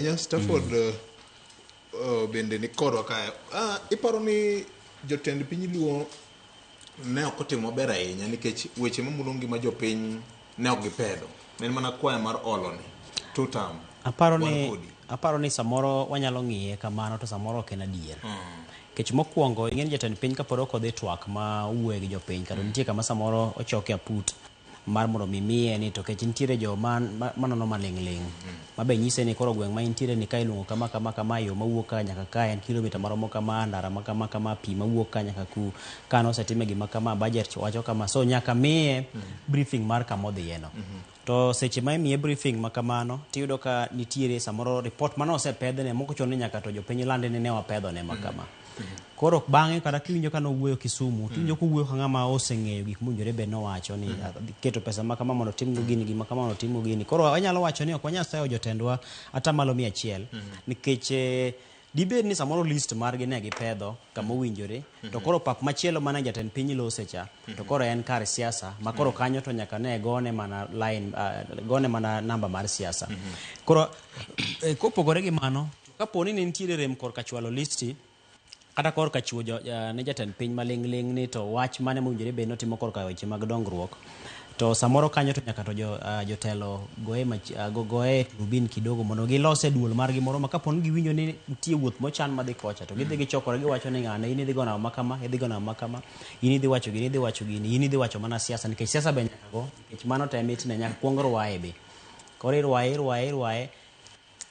Ahinya Stafford bende ni kodwa kae. Iparo ni jotend piny Luo ne ok otimo maber ahinya nikech weche mamulo ngima jopiny ne ok gipedho. Ne en mana kwaya mar olo ni. Two term. Aparo Wan ni kodi. aparo ni samoro wanyalo ng'iye kamano to samoro ok en adier. Nikech mokwongo ing'e ni jatend piny kapod ok odhi twak ma wuoye gi jopiny kata nitie kama samoro ochoke aput mar mondo mi miye ni to kech nitiere jo manono maling'ling' ma be nyise ni koro gweng' ma intiere ni ka iluongo kama kama kama yo mawuok ka nyaka ka en kilomita maromo kama ndara ma kama kama pi mawuok ka nyaka ku ka nosetime gima kama budget wacho kama so nyaka miye briefing mar kama odhiye no. To seche ma imiye briefing ma kamano tiyudo ka nitiere samoro report mane osepedhne mok ochuno ni nyaka to jopiny lande ni ne wapedhone ma kama. Koro bang'e kata kiwinjo ka nowuoyo Kisumu, tiwinjo kowuoyo ka ng'ama oseng'eyo gik mowinjore bed nowacho ni keto pesa ma kama mondo otimgo gini, gima kama mondo otimgo gini. Koro wanyalo wacho ni ok wanyal sayo jotendwa atamalo 100 nikech dibed ni samoro list margi ne gipedho kama owinjore to koro pap machielo mane jatend piny lose cha to koro en kar siasa ma koro kanyo to nyaka ne gone mana line gone mana namba mar siasa. Koro kopogore gi mano, kapo ni ne nitiere rem korka chwalo listi kata korka chiwo ne jatend piny maling'ling' ni to wach mane mowinjore bed notimo korka weche mag dongruok to samoro kanyo to nyaka to jotelo goye goye turubin kidogo mondo gilose duol margi moro ma kapo ni giwinjo ni nitie wuoth mochan madhi kocha to gidhi gichokore giwacho ni ng'ane in idhi go namba ma kama idhi go namba ma kama in idhi wacho gini idhi wacho gini in idhi wacho mana siasa nikech siasa be nyaka go nikech mano to emitne nyaka kuong rwaye be koro irwaye irwaye irwaye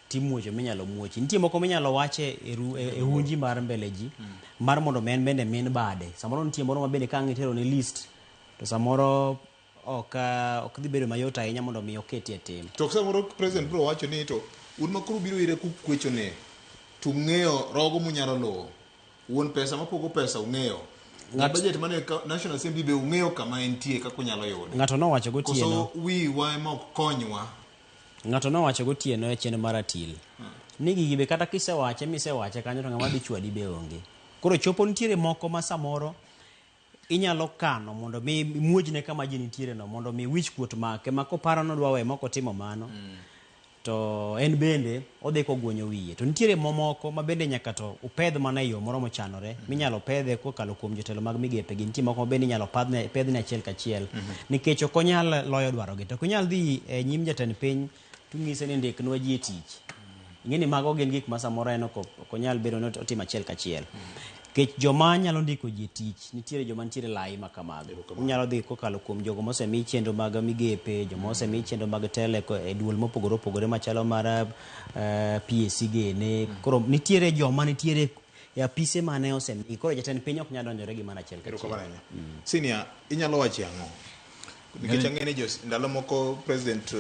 timuocho minyalo muochi. Nitie moko minyalo wache e, e, e hunji mar mbele ji mar mondo mi en bende min bade. Samoro nitie moro ma bende ka ang' itero ne list to samoro ok ok dhi bedo mayot ahinya mondo mi oketie tim. To samoro president biro wacho ni to un ma koro biro ire kukwecho ne to ung'eyo rogo munyalo luwo. Wuon pesa mapogo pesa ung'eyo. Budget mane National Assembly be ung'eyo kama entie kaka unyalo yude. Ng'ato nowacho gotieno. Koso wiwa ema ok konywa. Ng'ato nowacho gotieno e chenro mar atil ni gigi be kata kisewache misewache kanyo to ng'ama dhi chwadi be onge. Koro chopo nitiere moko ma samoro inyalo kano mondo mi imuojne kama ji nitiere no mondo mi wich kuot make ma koparo ni odwa we mok otimo mano to en bende odhi koguonyo wiye. To nitiere mamoko ma bende nyaka to upedh mana e yo moro mochanore minyalo pedhe kokalo kuom jotelo mag migepe gi. Nitie moko ma bende inyalo padhne, pedhne achiel kachiel nikech ok onyal loyo dwarogi. To ok inyal dhi e nyim jatend piny tung'ise ni ndiknwa ji e tich. Ing'e ni mago gin gik ma samoro en ok onyal bedo ni otimo achiel kachiel. Nikech joma nyalo ndiko ji e tich, nitiere joma nitiere lai ma kamago. Unyalo dhi kokalo kuom jogo mosemi chenro mag migepe, joma osemi chenro mag telo e duol mopogore opogore machalo mar PAC gene. Koro nitiere joma nitiere e apise mane osemi. Koro jatend piny ok nyal donjore gi mano achiel kachiel. Erokamano ahinya. Senior, inyalo wacho ang'o? Nikech ang'e ni ndalo moko president